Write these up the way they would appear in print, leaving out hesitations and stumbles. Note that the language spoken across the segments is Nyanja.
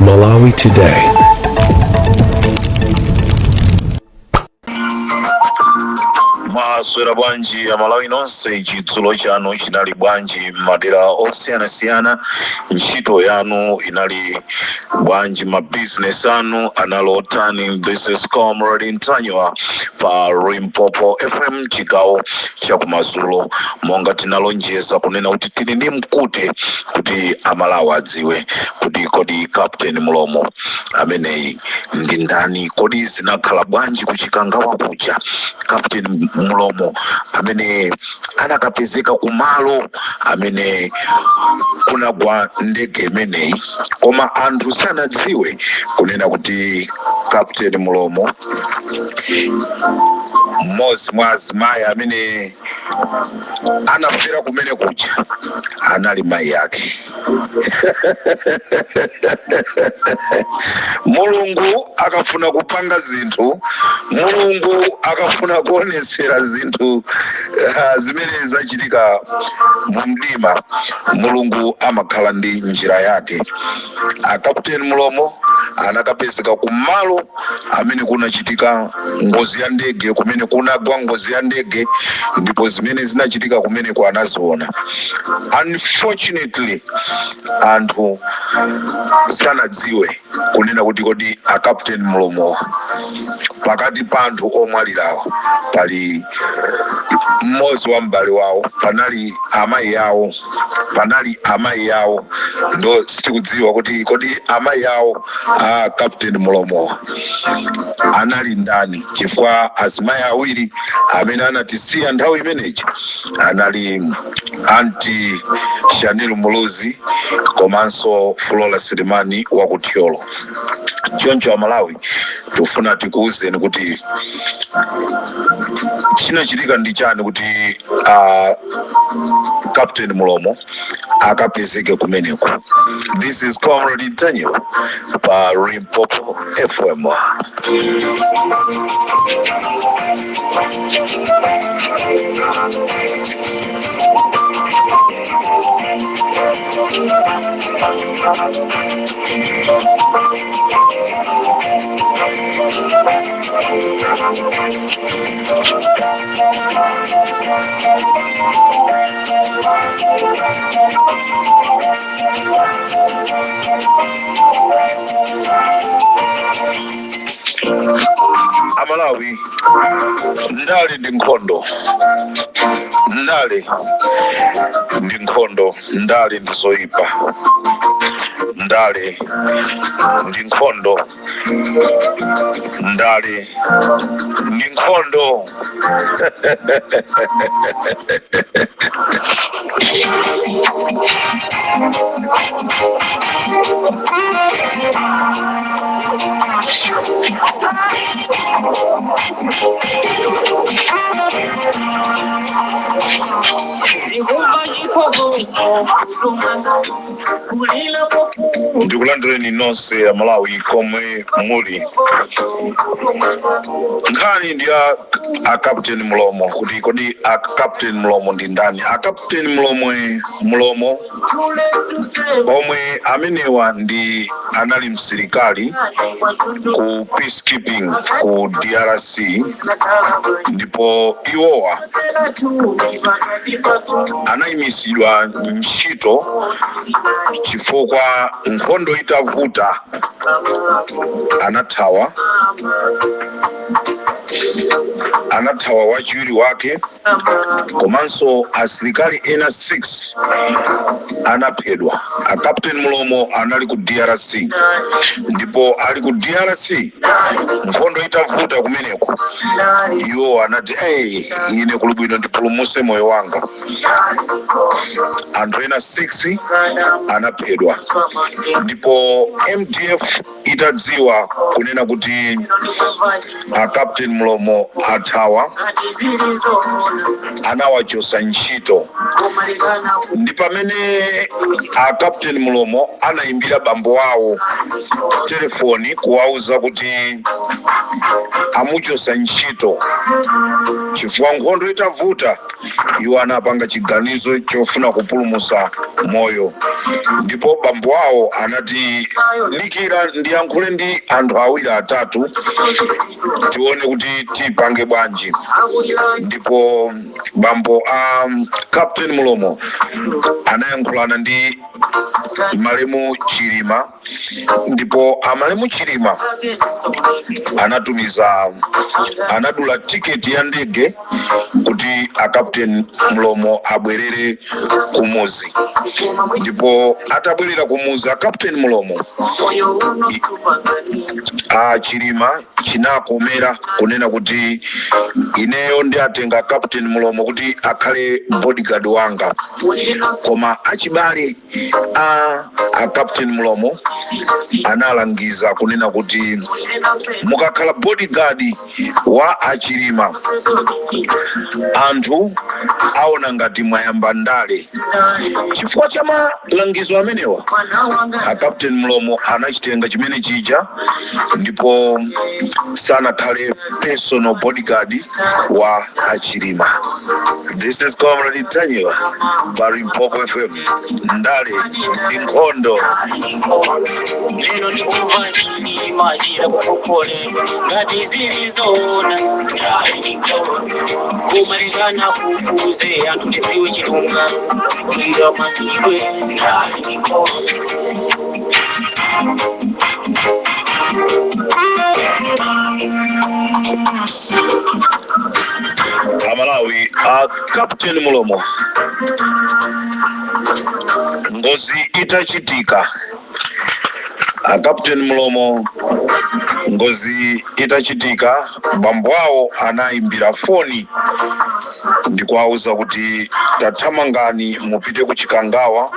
Malawi Today. Mwaswera bwanji Amalawi nonse? Chidzulo chanu chinali bwanji m'madera osiyanasiyana? Ntchito yanu inali bwanji? Mabizinesi anu anali otani? This is Comrade Ntanyiwa pa Limpopo FM, chigawo chakumadzulo. Monga tinalonjeza kunena kuti tili ndi mkute kuti Amalawi adziwe kuti kodi Captain Mulomo ameneyi ndi ndani, kodi zinakhala bwanji kuchikangawa kuja, Captain Mulomo amene anakapezeka kumalo amene kunagwa ndege imeneyi, koma anthu sanadziwe kunena kuti Captain Mulomo, mmodzi mwa azimayi amene anafera kumene kuja, anali mayi ake. Mulungu akafuna kupanga zinthu, Mulungu akafuna kuonetsera zinthu zimene zachitika mu mdima, Mulungu amakhala ndi njira yake. A Captain Mulomo anakapezeka kumalo amene kunachitika ngozi ya ndege, kumene kunagwa ngozi ya ndege, ndipo zimene zinachitika kumeneko anaziona. Unfortunately, anthu sanadziwe kunena kuti kodi a Captain Mulomo, pakati pa anthu omwalirawo pali mmodzi wa m'bale wawo, panali amayi awo, panali amayi awo. Ndo sitikudziwa kuti kodi amayi awo a Captain Mulomo anali ndani, chifukwa azimayi awiri amene anatisiya nthawi imeneyi anali Anti Shanil Muluzi komanso Flora Selemani wa ku Thyolo. Choncho Amalawi, tikufuna tikuwuzeni kuti chinachitika ndi chani kuti Captain Mulomo akapezeke kumeneko. This is Comrade Ntanyiwa pa Limpopo FM. Amalawi, ndale ndi nkhondo, ndale ndi nkhondo, ndale ndi zoyipa, ndale ndi nkhondo, ndale ndi nkhondo. Ndikulandireni nonse Amalawi komwe muli. Nkhani ndi ya a Captain Mulomo, kuti kodi a Captain Mulomo ndi ndani? A Captain Mulomo omwe amenewa ndi anali msilikali ku peacekeeping ku DRC, ndipo iwowa anayimisidwa ntchito chifukwa nkhondo itavuta anathawa wachiwiri wake komanso asilikali ena 6 anaphedwa. A Captain Mulomo anali ku DRC, ndipo ali ku DRC nkhondo itavuta kumeneko, iwo anati, "Hey, ine kuli bwino ndipulumuse moyo wanga." Anthu ena 6 anaphedwa, ndipo MDF itadziwa kunena kuti a Captain Mulomo athawa, anawachosa ntchito. Ndi pamene a Captain Mulomo anayimbira bambo awo telefoni kuwauza kuti amuchosa ntchito chifukwa nkhondo itavuta iwo anapanga chiganizo chofuna kupulumusa moyo. Ndipo bambo awo anati, "Dikira ndiyankhule ndi anthu awiri atatu, tione kuti tipange bwanji." Ndipo bambo a Captain Mulomo anayankhulana ndi malemu Chilima, ndipo amalemu Chilima anatumiza, anadula tiketi ya ndege kuti a Captain Mulomo abwerere kumuzi. Ndipo atabwerera kumuzi a Captain Mulomo, a Chilima chinakomera kunena kuti, "Ineyo ndi atenga Captain Mulomo kuti akhale bodyguard wanga." Koma achibale a Captain Mulomo analangiza kunena kuti, "Mukakhala bodyguard wa Achilima, anthu aona ngati mwayamba ndale." Chifukwa cha malangizo amenewa, a Captain Mulomo anachitenga chimene chija ndipo sanakhale personal bodyguard wa Achilima. This is Comrade Ntanyiwa pa Limpopo FM. Ndale ndi nkhondo. Lero ndikumva Chilima chira kukokole ngati zilizoona kumalekana kufuze anthu tidziwe chilungamo iramangidwe. Amalawi, a Captain Mulomo ngozi itachitika, a Captain Mulomo ngozi itachitika, bambo awo anayimbira foni ndikuwauza kuti, "Tathamangani mupite ku Chikangawa,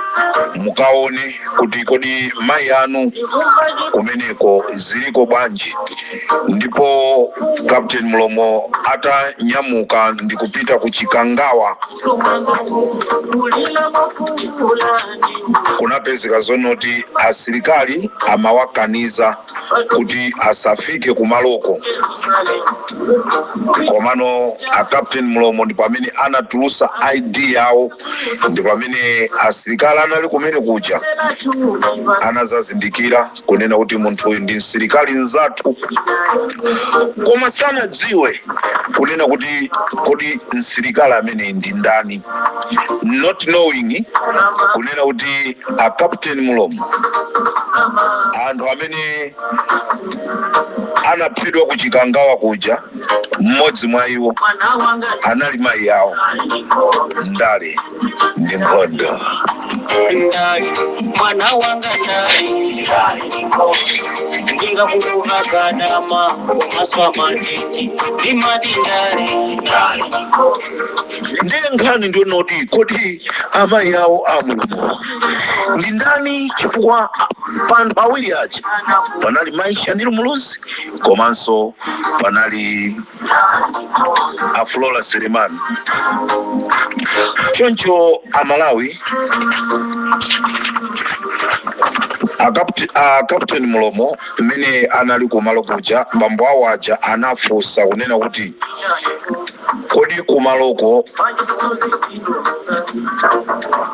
mukaone kuti kodi mayi anu kumeneko ziliko bwanji." Ndipo Captain Mulomo atanyamuka ndikupita ku Chikangawa, kunapezeka zonoti asilikali amawakaniza kuti asafike kumaloko. Komano a Captain Mulomo ndi pamene anatulusa ID yawo, ndi pamene asilikali anali kumene kuja anazazindikira kunena kuti munthu uyu ndi msilikali mzathu, koma sanadziwe kunena kuti kodi msilikali amene ndi ndani, not knowing kunena kuti a Captain Mulomo, anthu amene anaphedwa ku Chikangawa kuja, mmodzi mwa iwo anali mayi awo. Ndale ndi nkhondo. Ndali mwana wanga, ndali ndingakukuka kadama komaswa manjenje ndimati ndali. Ndiye nkhani ndionoti, kodi amayi awo a Mulomo ndi ndani? Chifukwa pa anthu awiri aja panali mayi Shanil Muluzi komanso panali a Flora Selemani. Choncho Amalawi, a Captain Mulomo mmene anali kumalo kuja, bambo awo aja anafunsa kunena kuti, "Kodi kumaloko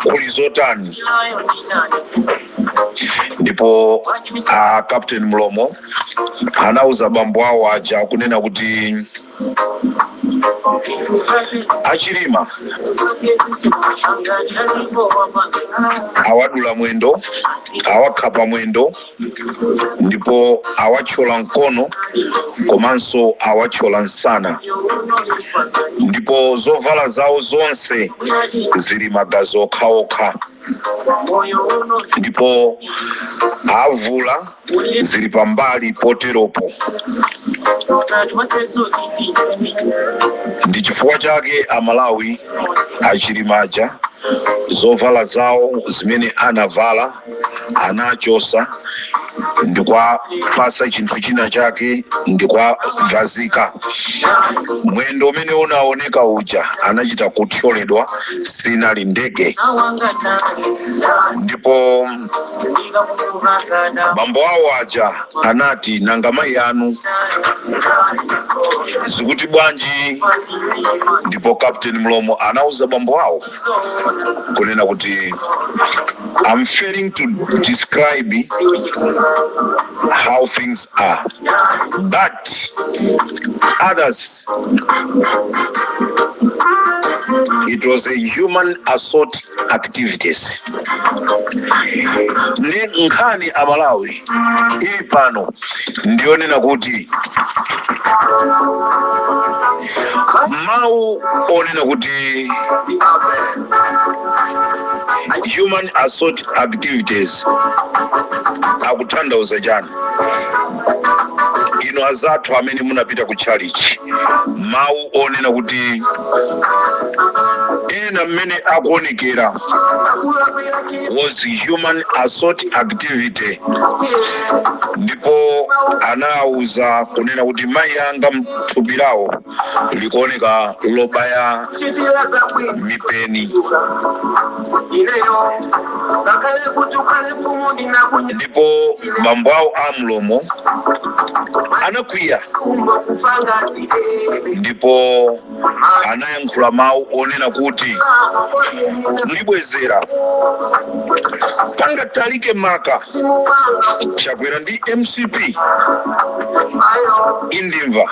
kuli zotani?" Ndipo a Captain Mulomo anauza bambo awo aja kunena kuti Achilima awadula mwendo, awakhapa mwendo, ndipo awathyola mkono komanso awathyola msana, ndipo zovala zawo zonse zili magazi okhaokha, ndipo avula zili pambali poteropo. Ndi chifukwa chake Amalawi, Achilimaja zovala zawo zimene anavala anachosa ndikuwapasa chinthu china chake ndikuwavazika. Mwendo umene unaoneka uja anachita kuthyoledwa, sinali ndege. Ndipo Bambo awo aja anati, nanga mayi anu zikuti bwanji? Ndipo Captain Mlomo anauza bambo awo kunena kuti, "I'm failing to describe how things are, but others, it was a human assault activities." Ndi nkhani amalawi ili pano ndionena kuti mawu onena kuti human assault activities akutanthauza chani? Ino azathu amene munapita ku chalichi, mawu onena kuti ena mmene akuonekera was human assault activity, ndipo anawuza kunena kuti mayi anga mthupi lawo likuoneka lobaya mipeni. Ndipo bambo awo amlomo anakwiya ndipo anayankhula mawu onena kuti ndibwezera pangatalike maka Chakwera ndi MCP indimva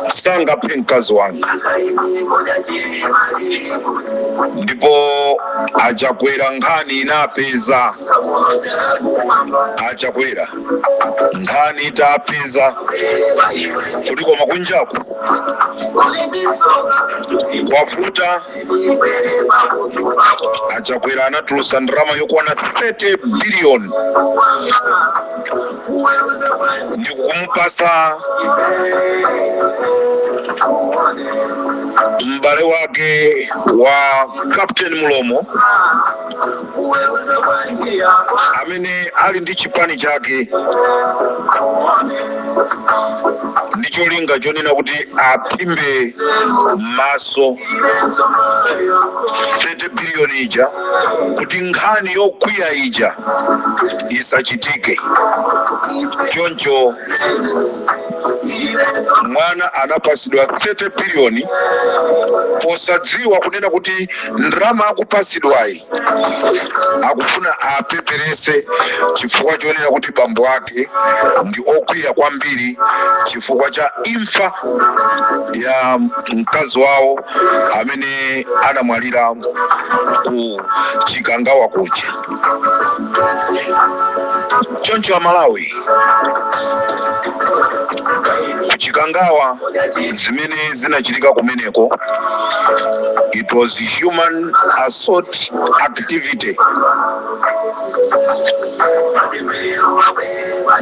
sangaphe mkazi wanga. Ndipo achakwera nkhani inapeza, achakwera nkhani itapeza kuti koma kunjaku kwavuta, achakwera anatulusa ndalama yokwana 30 billion ndikukumupasa m'bale wake wa Captain Mulomo amene ali ndi chipani chake, ndi cholinga chonena kuti aphimbe maso 30 billion ija kuti nkhani yokwiya ija isachitike. Choncho mwana anapasidwa 30 billion posadziwa kunena kuti ndalama akupasidwayi akufuna apeperese chifukwa chonena kuti bambo ake ndi okwiya kwambiri chifukwa cha imfa ya mkazi wawo amene anamwalira ku Chikangawa kuja. Choncho amalawi, ku Chikangawa zimene zinachitika kumeneko, it was human assault activity.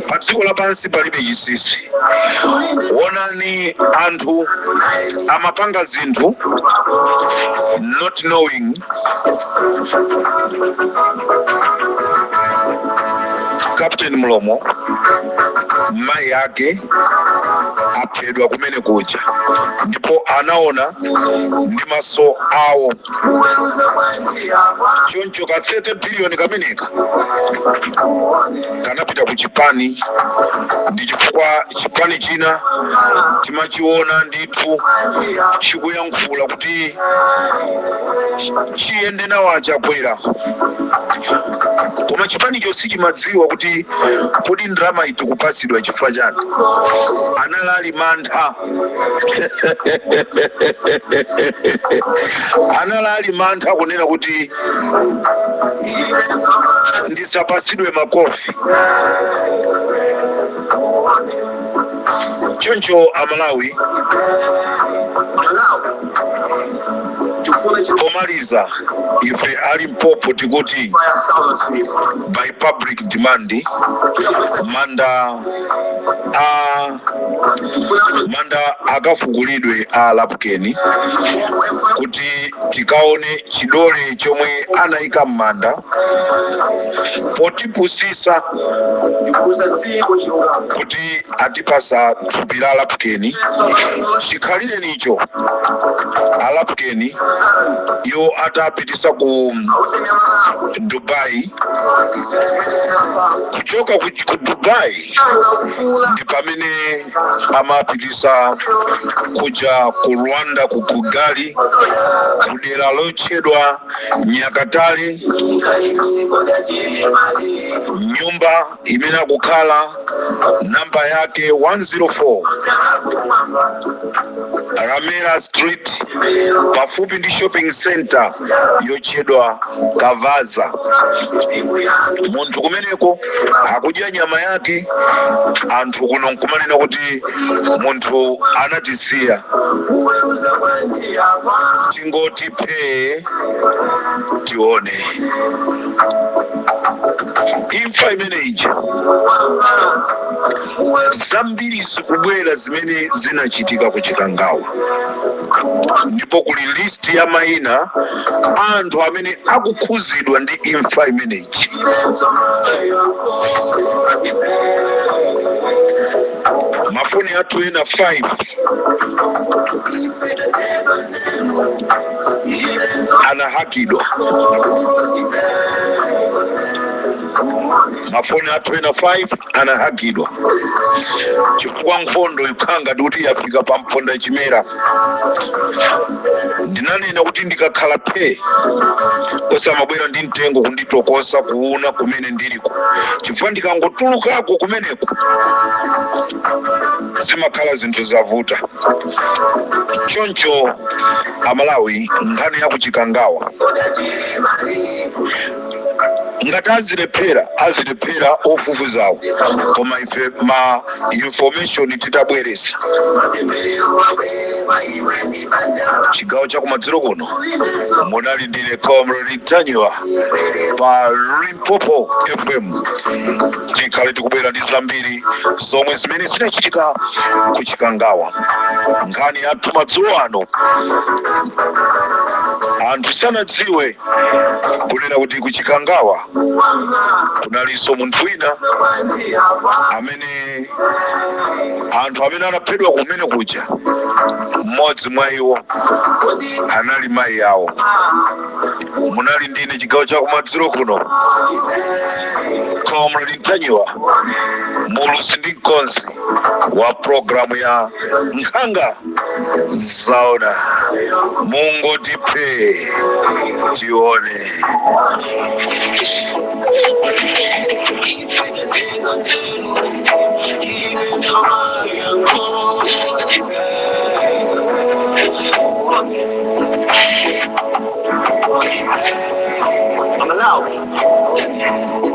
Pa dziko lapansi palibe chinsinsi. Wonani, anthu amapanga zinthu not knowing Captain Mlomo mayi ake aphedwa kumene kuja, ndipo anaona ndi maso awo. Choncho ka 30 billion kameneka kanapita ku chipani, ndi chifukwa chipani china timachiona ndithu chikuyankhula kuti chiyende nawo achakwera, koma chipanicho sichimadziwa kuti kodi ndalama itikupasidwa chifukwa chani. Analali mantha, analali mantha kunena kuti ndisapasidwe makofi. Choncho amalawi, pomaliza ife ali Limpopo tikuti by public demand manda a Manda akafukulidwe a Lapukeni kuti tikaone chidole chomwe anayika m'manda potipusisa kuti atipasa thupi la Lapukeni. Chikhalire nicho Alapukeni iwo atapitisa ku Dubai, kuchoka ku Dubai ndi pamene amapitisa kuja ku Rwanda, ku Kigali, ku dera lotchedwa Nyakatale, nyumba imene akukhala namba yake 104 Ramera Street, pafupi ndi shopping center yotchedwa Kavaza. Munthu kumeneko akudya nyama yake, anthu kuno nkumanena kuti munthu anatisiya. Tingoti phee tione imfa imene ija. Zambiri zikubwera zimene zinachitika ku Chikangawa, ndipo kuli list ya mayina anthu amene akukhuzidwa ndi imfa imeneyi. Mafoni athu ena 5 anahakidwa, mafoni athu ena 5 anahakidwa chifukwa nkhondo ikhanga ndikuti yafika pa mponda chimera. Ndinanena kuti ndikakhala phe osamabwera ndi mtengo kunditokosa kuuna kumene ndiliko, chifukwa ndikangotulukako kumeneko zimakhala zinthu zavuta. Choncho Amalawi, nkhani ya kuchikangawa ngati azilephera, azilephera ofufuzawo, koma ife ma information titabweresa. Chigawo cha kumadzulo kuno munali ndine Comrade Ntanyiwa pa Limpopo FM. Tikhale tikubwera ndi zambiri zomwe zimene zinachitika ku Chikangawa. Nkhani yathu madzulo ano, anthu sanadziwe kunena kuti ku Chikangawa kunalinso munthu wina amene anthu amene anaphedwa kumene kuja, mmodzi mwa iwo anali mayi awo. Munali ndine chigawo cha kumadzulo kuno, Comrade Ntanyiwa, mulusi ndi mkonzi wa programu ya Nkhanga Zaona. Mungoti phee tione. Amalawi,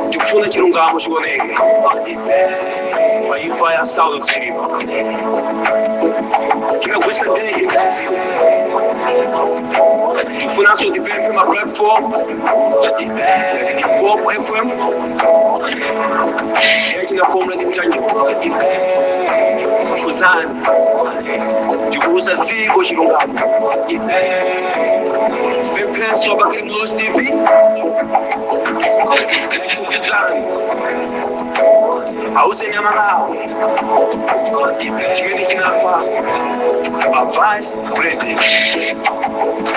tikufuna chilungamo chioneke pa imfa ya Saulos Chilima. Tinagwisa ndege tizidziwa. Tikufunanso tipemphe ma platform ngati Limpopo FM yachina Comrade Ntanyiwa, fufuzani, tikuuza dziko chilungamo. Pemphenso Bakili Muluzi TV, fufuzani, auzeni Amalawi chimene chinapha a vice president.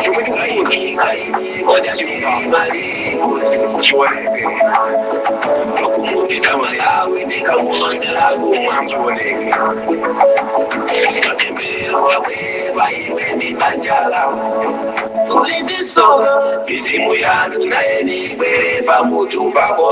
Chomwe tikufuna chilungamo chioneke, chioneke. Mizimu yanu naye nibwere pamutu pako.